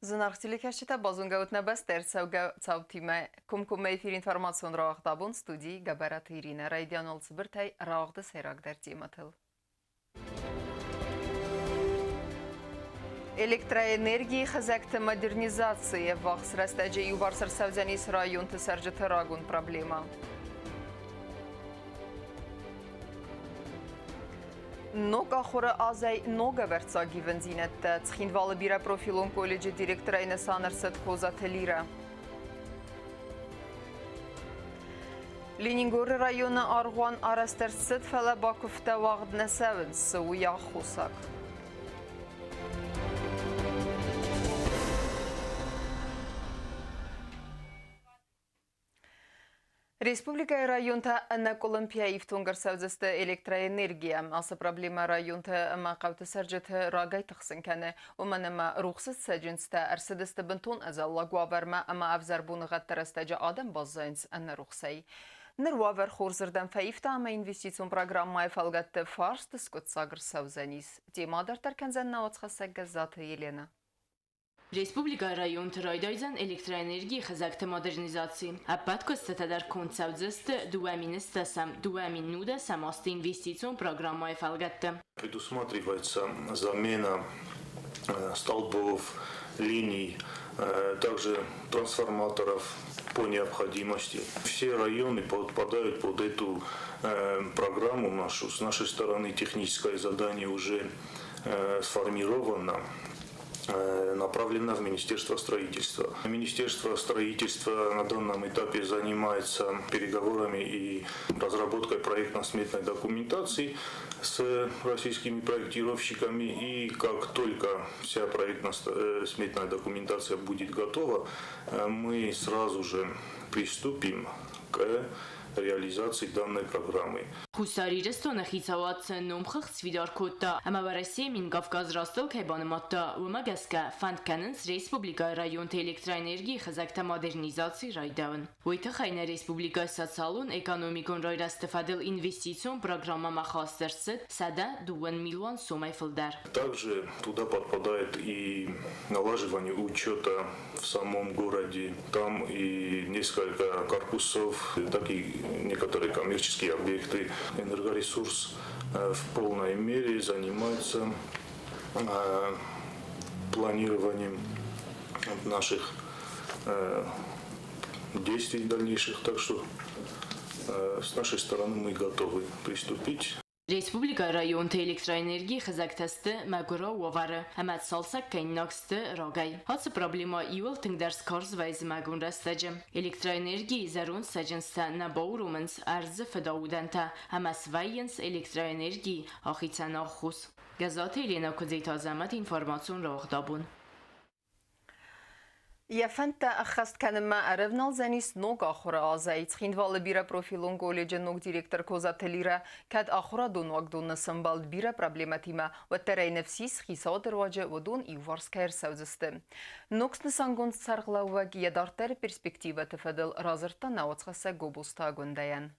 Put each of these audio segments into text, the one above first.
Зынаргъ телекӕсджытӕ, базонгӕ ут нӕ бӕстӕ ӕрцӕугӕ цаутимӕ. Комкоммӕ эфир информацион рауагъд абон студийы Гӕбӕраты Иринӕ. Райдианыл цыбыртӕй рауагъды сӕйрагдӕр темӕтыл. Электроэнергийы хызӕгты модернизацийы ӕввахс рӕстӕджы иуварс ӕрцӕудзӕнис районты цӕрджыты рагон проблемӕ. Ног ахуыры азӕй ног ӕвӕрццаг ивындзинӕдтӕ Цхинвалы бирӕпрофилон колледжы директорӕй нысан ӕрцыд Козаты Лирӕ. Ленингоры районы аргъуан арӕзт ӕрцыд, фӕлӕ бакуывтӕ уагъд нӕ цӕуынц, цы у йӕ аххосаг? Республикӕйы районтӕ ӕнӕкъуылымпыйӕ ифтонг ӕрцӕудзысты электроэнергийӕ. Ацы проблемӕ районты ӕмӕ хъӕуты цӕрджыты рагӕй тыхсын кӕны, уымӕн ӕмӕ рухсы цӕджындзтӕ ӕрцыдысты бынтон ӕдзӕллаг уавӕрмӕ ӕмӕ ӕвзӕр боныгъӕдты рӕстӕджы адӕм баззайынц ӕнӕрухсӕй. Ныр уавӕр хорзырдӕм фӕивта ӕмӕ инвестицион программӕйы фӕлгӕтты фарст скъуыддзаг ӕрцӕудзӕнис. Темӕ дарддӕр кӕндзӕн нӕ уацхӕссӕг Гӕззаты Еленӕ. Республикӕйы районты райдайдзӕн электроэнергийы хызӕгты модернизаци. Ӕппӕт куыстытӕ дӕр конд цӕудзысты 2010 2019 азты инвестицион программӕйы фӕлгӕтты. Предусматривается замена столбов, линий, также трансформаторов по необходимости. Все районы подпадают под эту программу нашу. С нашей стороны техническое задание уже сформировано, направлена в Министерство строительства. Министерство строительства на данном этапе занимается переговорами и разработкой проектно-сметной документации с российскими проектировщиками. И как только вся проектно-сметная документация будет готова, мы сразу же приступим к реализации данной программы. Хуссар Ирыстоны хицауад сӕ номхыгъд сфидар кодта ӕмӕ Уӕрӕсейы Минкавказ растыл кӕй банымадта, уымӕ гӕсгӕ фӕнд кӕнынц республикӕйы районты электроэнергийы хызӕгтӕ модернизаци райдайын. Уый тыххӕй нӕ республикӕйы социалон-экономикон райрӕзты фӕдыл инвестицион программӕмӕ хаст ӕрцыд 102 милуан сомӕй фылдӕр. Также туда подпадает и налаживание учета в самом городе. Там и несколько корпусов, так и некоторые коммерческие объекты. Энергоресурс в полной мере занимается планированием наших действий дальнейших. Так что с нашей стороны мы готовы приступить. Республикӕйы районты электроэнергийы хызӕгтӕ сты мӕгуырау уавӕры ӕмӕ цалцӕг кӕнинаг сты рагӕй. Ацы проблемӕ иууыл тынгдӕр скарз вӕййы зымӕгон рӕстӕджы. Электроэнергийы зӕронд цӕджындзтӕ нӕ бауромынц ӕрдзы фыдаудӕнтӕ ӕмӕ свӕййынц электроэнергийы ахицӕн аххос. Гӕззаты Еленӕ Куыдзеты Азӕмӕт информацион рауагъд абон. Йӕ фӕндтӕ ӕххӕст кӕнынмӕ ӕрӕвналдзӕнис ног ахуыры азӕй. Цхинвалы бирӕпрофилон колледжы ног директор Козаты Лирӕ кӕд ахуырадон уагдоны сӕмбӕлд бирӕ проблемӕтимӕ, уӕддӕр ӕй ныфс ис, хицауады руаджы уыдон иуварс кӕй ӕрцӕудзысты. Ног снысангонд сӕргълӕууӕг йӕ дарддӕры перспективӕты фӕдыл радзырдта нӕ уацхӕссӕг Гобозты Агуындӕйӕн.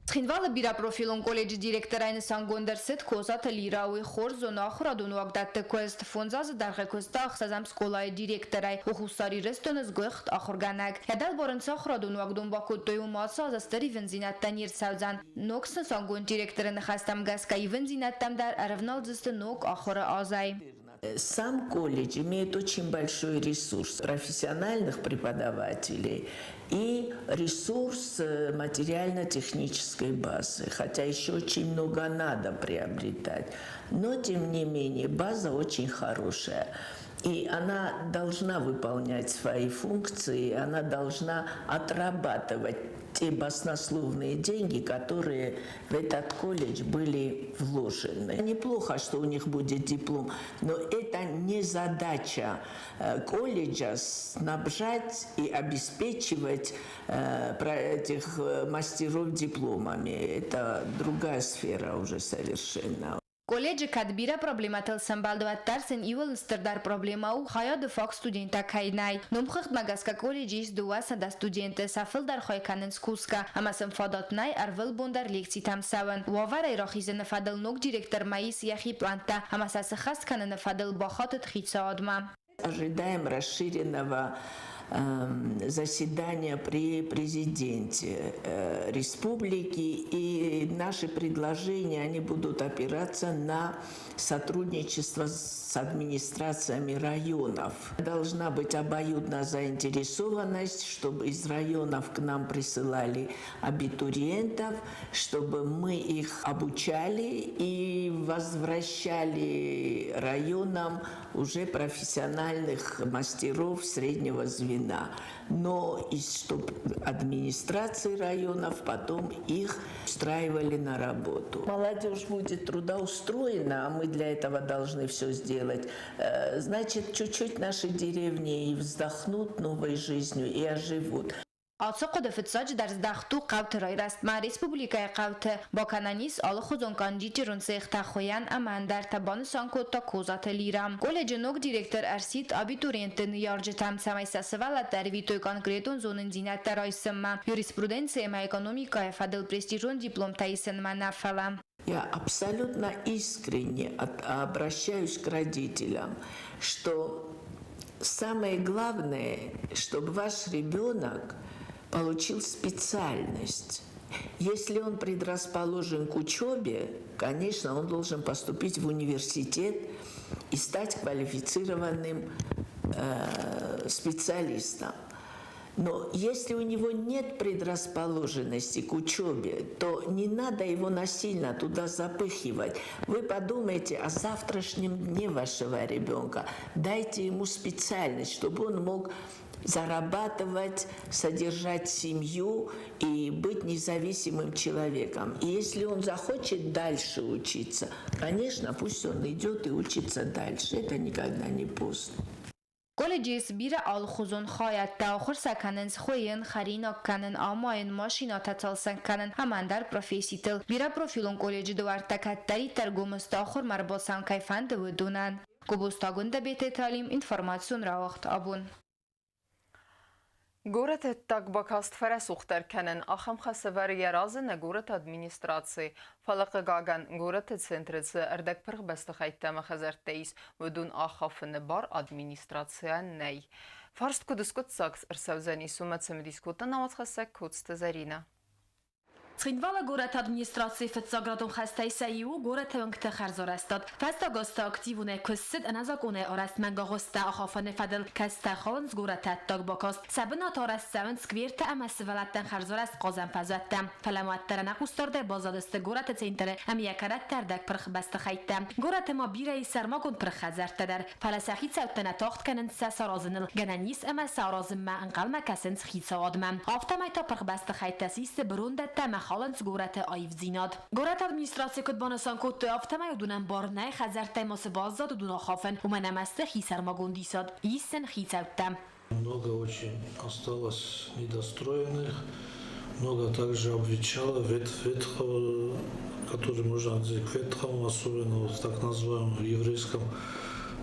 Цхинвалы бирӕпрофилон колледжы директорӕй нысангонд ӕрцыд Козаты Лира. Уый хорз зоны ахуырадон уагдӕтты куыст. Фондз азы дӕргъы куыста ӕхсӕзӕм скъолайы директорӕй. У Хуссар Ирыстоны сгуыхт ахуыргӕнӕг. Йӕ дӕлбар ын цы ахуырадон уагдон бакодтой, уым ацы аз стыр ивындзинӕдтӕ не рцӕудзӕн. Ног снысангонд директоры ныхӕстӕм гӕсгӕ ивындзинӕдтӕм дӕр ӕрӕвналдзысты ног ахуыры азӕй. Сам колледж имеет очень большой ресурс профессиональных преподавателей и ресурс материально-технической базы, хотя еще очень много надо приобретать. Но, тем не менее, база очень хорошая. И она должна выполнять свои функции, она должна отрабатывать те баснословные деньги, которые в этот колледж были вложены. Неплохо, что у них будет диплом, но это не задача колледжа снабжать и обеспечивать этих мастеров дипломами. Это другая сфера уже совершенно. Колледжы кӕд бирӕ проблемӕтыл сӕмбӕлд, уӕддӕр сын иуыл стырдӕр проблемӕ у, хайады фаг студенттӕ кӕй нӕй. Номхыгъдмӕ гӕсгӕ колледжы ис 200 студенты, сӕ фылдӕр хай кӕнынц кусгӕ, ӕмӕ сын фадат нӕй ӕрвылбон дӕр лекцитӕм цӕуын. Уавӕрӕй рахизыны фӕдыл ног директормӕ ис йӕхи пълӕнттӕ ӕмӕ сӕ сыххӕст кӕныны фӕдыл бахатыд хицауадмӕ. Ожидаем расширенного заседания при президенте республики, и наши предложения, они будут опираться на сотрудничество с администрациями районов. Должна быть обоюдная заинтересованность, чтобы из районов к нам присылали абитуриентов, чтобы мы их обучали и возвращали районам уже профессиональных мастеров среднего звена. Но и чтобы администрации районов потом их устраивали на работу. Молодежь будет трудоустроена, а мы для этого должны все сделать. Значит, чуть-чуть наши деревни и вздохнут новой жизнью, и оживут. Ацы хъуыды фыццаджыдӕр здӕхт у хъӕуты райрӕзтмӕ, республикӕйы хъӕуты бакӕнӕн ис алыхуызон кондитерон цехтӕ, хуыйӕн ӕмӕ ӕндӕртӕ, банысан кодта Козаты Лира. Колледжы ног директор ӕрсидт абитуриентты ныййарджытӕм, цӕмӕй сӕ сывӕллӕтты ӕрвитой конкретон зонындзинӕдтӕ райсынмӕ, юриспруденци ӕмӕ экономикӕйы фӕдыл престижон дипломтӕ исынмӕ нӕ, фӕлӕ. Я абсолютно искренне обращаюсь к родителям, что самое главное, чтобы ваш ребенок получил специальность. Если он предрасположен к учебе, конечно, он должен поступить в университет и стать квалифицированным специалистом. Но если у него нет предрасположенности к учебе, то не надо его насильно туда запихивать. Вы подумайте о завтрашнем дне вашего ребенка. Дайте ему специальность, чтобы он мог зарабатывать, содержать семью и быть независимым человеком. И если он захочет дальше учиться, конечно, пусть он идет и учится дальше. Это никогда не поздно. Колледжы ис бирӕ алыхуызон хайӕдтӕ, ахуыр сӕ кӕнынц хуыйын, хӕринаг кӕнын, амайын, машинӕтӕ цалцӕг кӕнын ӕмӕ ӕндӕр професситыл. Бирӕпрофилон колледжы дуӕрттӕ кӕддӕриддӕр гом сты ахуырмӕ ӕрбацӕуын кӕй фӕнды, уыдонӕн. Гобозты Агуындӕ, Бететы Алим, информацион рауагъд Абон. Горӕты ӕддаг бакаст фӕрӕсугъддӕр кӕнын ахӕм хӕс ӕвӕры йӕ разы нӕ горӕты администраци. Фӕлӕ, хъыгагӕн, горӕты центры цы ӕрдӕгпырх бӕстыхӕйттӕ ӕмӕ хӕдзӕрттӕ ис, уыдон ахафыны бар администрацийӕн нӕй. Фарст куыд скъуыддзаг ӕрцӕудзӕнис, уымӕ цымыдис кодта нӕ уацхӕссӕг Коцты Зӕринӕ. Цхинвалы горӕты администрацийы фыццаградон хӕстӕй сӕ иу у горӕты уынгты хӕрзарӕзтад. Фӕстаг азты активонӕй куыст цыд ӕнӕзакъонӕй арӕзт мӕнгагъуыстӕ ахафыны фӕдыл, кӕцытӕ халынц горӕты ӕддаг бакаст. Сӕ бынаты арӕзт цӕуынц сквертӕ ӕмӕ сывӕллӕттӕн хӕрзарӕзт хъазӕн фӕзуӕттӕ. Фӕлӕ ма уӕддӕр ӕнӕхъусдардӕй баззадысты горӕты центры ӕмӕ йӕ кӕрӕтты ӕрдӕгпырх бӕстыхӕйттӕ. Горӕты ма бирӕ ис сӕрмагонд пырх хӕдзӕрттӕ дӕр, фӕлӕ сӕ хицӕуттӕ нӕ тагъд кӕнынц сӕ саразыныл, гӕнӕн ис ӕмӕ сӕ аразынмӕ ӕнхъӕлмӕ кӕсынц хицауадмӕ. Афтӕмӕй та пырх бӕстыхӕйттӕ систы бырондӕттӕ ӕмӕ халынц горӕты аивдзинад. Горӕты администраци куыд банысан кодтой, афтӕмӕй уыдонӕн бар нӕй хӕдзӕрттӕй ма цы баззад, уыдон ахафын, уымӕн ӕмӕ сты хисӕрмагонд исад, ис сын хицӕуттӕ. Много очень осталось недостроенных, много также обветшало, ветхого, который можно отнести к ветхому, особенно вот в так называемом еврейском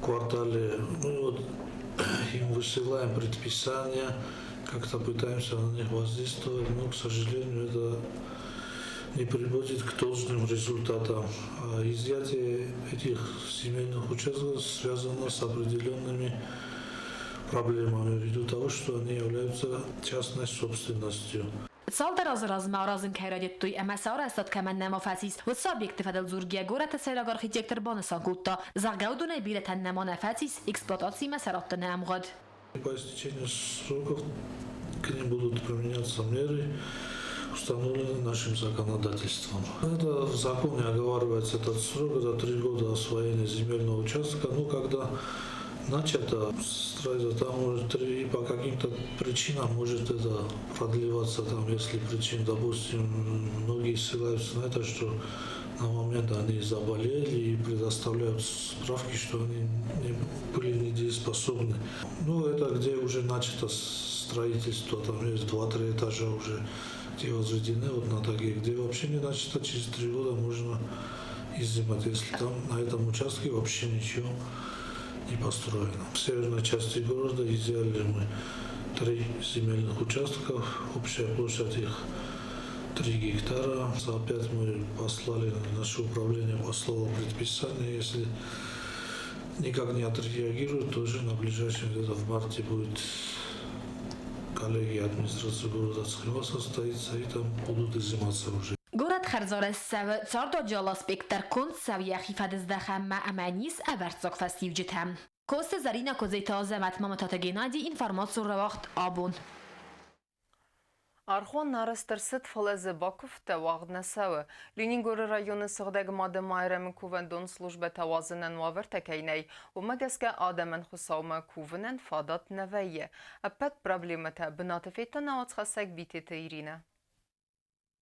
квартале. Мы вот им высылаем предписания, как-то пытаемся на них воздействовать, но, к сожалению, это не приводит к должным результатам. А изъятие этих земельных участков связано с определенными проблемами ввиду того, что они являются частной собственностью. Цалдӕр азы размӕ аразын кӕй райдыдтой ӕмӕ сӕ арӕзтад кӕмӕн нӕма фӕцис, уыцы объекты фӕдыл дзургӕйӕ горӕты сӕйраг архитектор банысан кодта, зӕгъгӕ, уыдонӕй бирӕтӕн нӕма нӕ фӕцис эксплуатацимӕ сӕ раттыны ӕмгъуыд. По истечению сроков к ним будут применяться меры, установленные нашим законодательством. Это в законе оговаривается этот срок, это 3 года освоения земельного участка. Ну, когда начато строиться, там может три, по каким-то причинам может это продлеваться, там, если причин, допустим, многие ссылаются на это, что на момент они заболели и предоставляют справки, что они не были недееспособны. Ну, это где уже начато строительство, там есть два-три этажа уже, где возведены, вот на таких, где вообще не начато, через 3 года можно изымать, если там на этом участке вообще ничего не построено. В северной части города изъяли мы три земельных участков, общая площадь их 3 гектара. Опять мы послали, наше управление послало предписание, если Никак не отреагируют, то уже на ближайшем где-то в марте будет коллегия администрации города Цхинвал состоится, и там будут изыматься уже. Горӕт хӕрзарӕзт цӕуы, цардуаджы алы аспект дӕр конд цӕуы йӕхи фӕдыздӕхӕнмӕ ӕмӕ ис ӕвӕрццаг фӕстиуджытӕ. Коцты Зӕринӕ, Козайты Азӕмӕт, Мамытаты Геннадий, информацион рауагъд «Абон». Аргъуан арӕзт ӕрцыд, фӕлӕ дзы бакуывдтӕ уагъд нӕ цӕуы. Ленингоры районы Сыгъдӕг Мады Майрӕмы кувӕндон службӕтӕ уадзынӕн уавӕртӕ кӕй нӕй, уымӕ гӕсгӕ адӕмӕн Хуыцаумӕ кувынӕн фадат нӕ вӕййы. Ӕппӕт проблемӕтӕ бынаты федта нӕ уацхӕссӕг Битеты Иринӕ.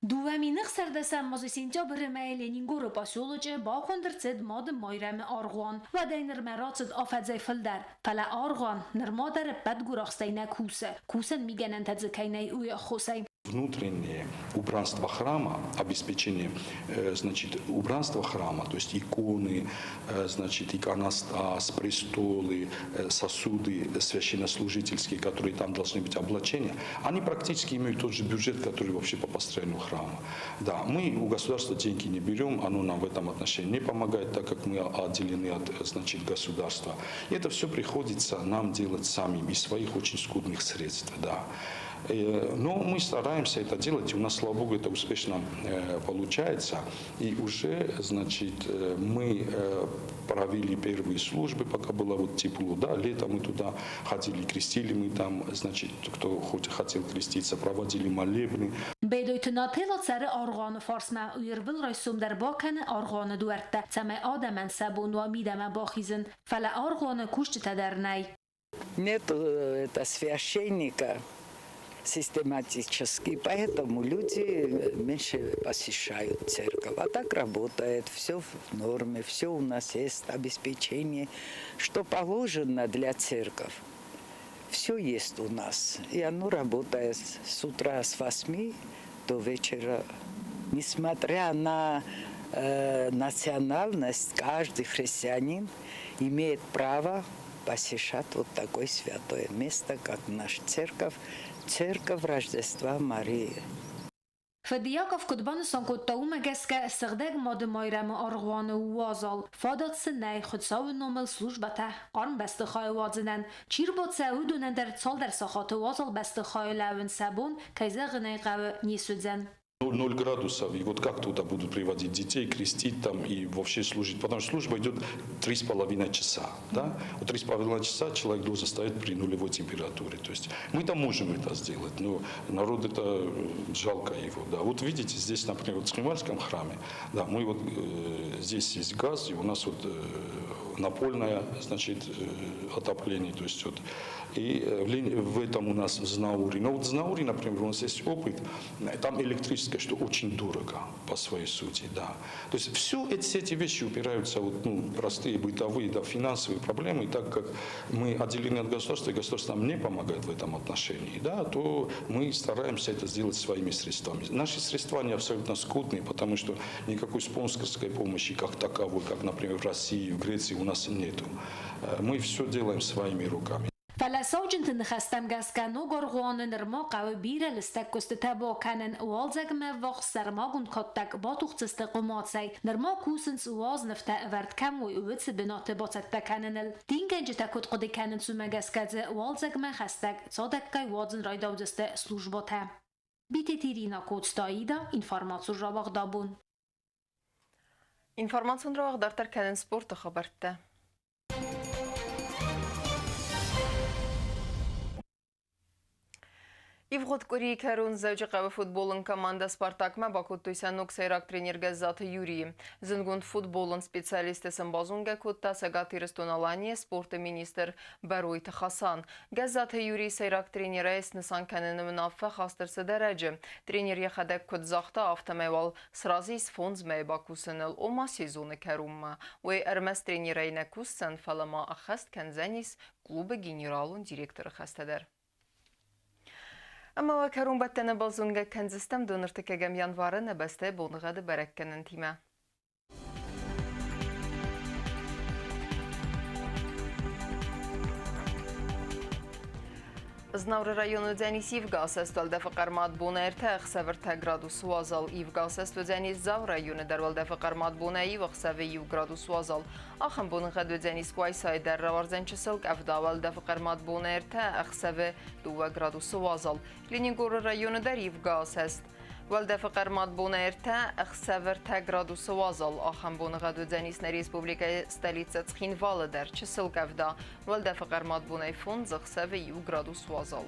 2016 азы сентябры мӕйы Ленингоры поселочы баконд ӕрцыд Мады Майрӕмы аргъуан. Уӕдӕй нырмӕ рацыд афӕдзӕй фылдӕр. Фӕлӕ аргъуан нырма дӕр ӕппӕт гуырахстӕй нӕ кусы. Кусӕн мигӕнӕнтӕ дзы кӕй нӕй, уый аххосӕй. Внутреннее убранство храма, обеспечение, значит, убранства храма, то есть иконы, значит, иконостас, престолы, сосуды священнослужительские, которые там должны быть облачения, они практически имеют тот же бюджет, который вообще по построению храма. Да, мы у государства деньги не берем, оно нам в этом отношении не помогает, так как мы отделены от, значит, государства. И это все приходится нам делать самим из своих очень скудных средств, да. Но мы стараемся это делать, и у нас, слава богу, это успешно получается. И уже, значит, мы провели первые службы, пока было вот тепло, да, летом мы туда ходили, крестили мы там, значит, кто хоть хотел креститься, проводили молебны. Бедойты Нателла цӕры аргъуаны фарсмӕ, уый ӕрвылрайсом дӕр бакӕны аргъуаны дуӕрттӕ, цӕмӕй адӕмӕн сӕ бон уа мидӕмӕ бахизын. Фӕлӕ аргъуаны кусджытӕ дӕр нӕй. Нет это священника систематически, поэтому люди меньше посещают церковь. А так работает, все в норме, все у нас есть, обеспечение, что положено для церковь. Все есть у нас. И оно работает с утра с 8 до вечера. Несмотря на национальность, каждый христианин имеет право посещать вот такое святое место, как наша церковь, церковь Рождества Марии. Фыд Яков куыд банысан кодта, уымӕ гӕсгӕ Сыгъдӕг Мады Майрӕмы аргъуаны у уазал, фадат сын нӕй Хуыцауы номыл службӕтӕ хъарм бӕстыхайы уадзынӕн. Чи рбацӕуы, уыдонӕн дӕр цалдӕр сахаты уазал бӕстыхайы лӕууын сӕ бон, кӕй зӕгъын ӕй хъӕуы, не суыдзӕн. 0 градусов, и вот как туда будут приводить детей, крестить там и вообще служить? Потому что служба идет 3,5 часа. Да? Вот 3,5 часа человек должен стоять при нулевой температуре. То есть мы там можем это сделать, но народ это жалко его. Да. Вот видите, здесь, например, вот в Цхинвальском храме, да, мы вот здесь есть газ, и у нас вот напольное, значит, отопление, то есть вот, и в этом у нас в Знауре. Но вот в Знауре, например, у нас есть опыт, там электрическое, что очень дорого по своей сути, да. То есть все эти вещи упираются, вот, ну, простые бытовые, да, финансовые проблемы, и так как мы отделены от государства, и государство нам не помогает в этом отношении, да, то мы стараемся это сделать своими средствами. Наши средства, они абсолютно скудные, потому что никакой спонсорской помощи как таковой, как, например, в России, в Греции, у нас нету. Мы все делаем своими руками. Фӕлӕ сауджынты ныхӕстӕм гӕсгӕ ног аргъуаны нырма хъӕуы бирӕ лыстӕг куыстытӕ бакӕнын. Уалдзӕгмӕ ввахс сӕрмагонд кодтаг батухдзысты хъуымацӕй. Нырма кусынц уазнывтӕ ӕвӕрд кӕм уой, уыцы бынаты бацӕттӕ кӕныныл. Дингӕнджытӕ куыд хъуыды кӕнынц, уымӕ гӕсгӕ дзы уалдзӕгмӕ хӕстӕг цадӕггай уадзын райдаудзысты службӕтӕ. Битеты Ирина, Коцты Аида, информацион рауагъд «Абон». Информацион рауагъд дарддӕр кӕнын спорты хабӕрттӕ. Ивгъуыд къуырийы кӕрон Дзӕуджыхъӕуы футболон командӕ «Спартак»-мӕ бакодтой сӕ ног сӕйраг тренер Гӕззаты Юрийы. Зындгонд футболон специалисты сын базонгӕ кодта Цӕгат Ирыстон-Аланийы спорты министр Бӕройты Хасан. Гӕззаты Юрий сӕйраг тренерӕй снысан кӕныны уынаффӕ хаст ӕрцыд ӕрӕджы. Тренер йӕхӕдӕг куыд загъта, афтӕмӕй уал сразы ис 5 мӕйы бакусыныл, ома сезоны кӕронмӕ. Уый ӕрмӕст тренерӕй нӕ кусдзӕн, фӕлӕ ма ӕххӕст кӕндзӕнис клубы генералон директоры хӕстӕ дӕр. Ӕмӕ уӕ кӕронбӕттӕны базонгӕ кӕндзыстӕм 23 январы нӕ бӕстӕйы боныгъӕды бӕрӕггӕнӕнтимӕ. Знауыры районы уыдзӕнис ивгӕ асӕст, уӕлдӕфы хъӕрмад бонӕй 3, ӕхсӕвы 3 градусы уазал. Ивгӕ асӕст уыдзӕнис Дзауы районы дӕр, уӕлдӕфы хъӕрмад бонӕй 1, ӕхсӕвы 1 градус уазал. Ахӕм боныгъӕд уыдзӕнис Къуайсайы дӕр, рауардзӕн чысыл къӕвда, уӕлдӕфы хъӕрмад бонӕй 3, ӕхсӕвы 2 градусы уазал. Ленингоры районы дӕр ивгӕ асӕст. Уӕлдӕфы хъӕрмад бонӕй 3, ӕхсӕвы 3 градусы уазал. Ахӕм боныгъӕд уыдзӕнис нӕ республикӕйы столицӕ Цхинвалы дӕр, чысыл къӕвда. Уӕлдӕфы хъӕрмад бонӕй 5, ӕхсӕвы 1 градус уазал.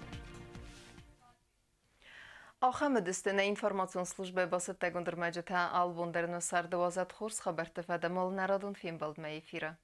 Ахӕм уыдысты нӕ информацион службӕйы бацӕттӕгонд ӕрмӕджытӕ. Алыбон дӕр нӕ царды уадзӕд хорз хабӕртты фӕдӕмыл нӕ радон фембӕлдмӕ эфиры.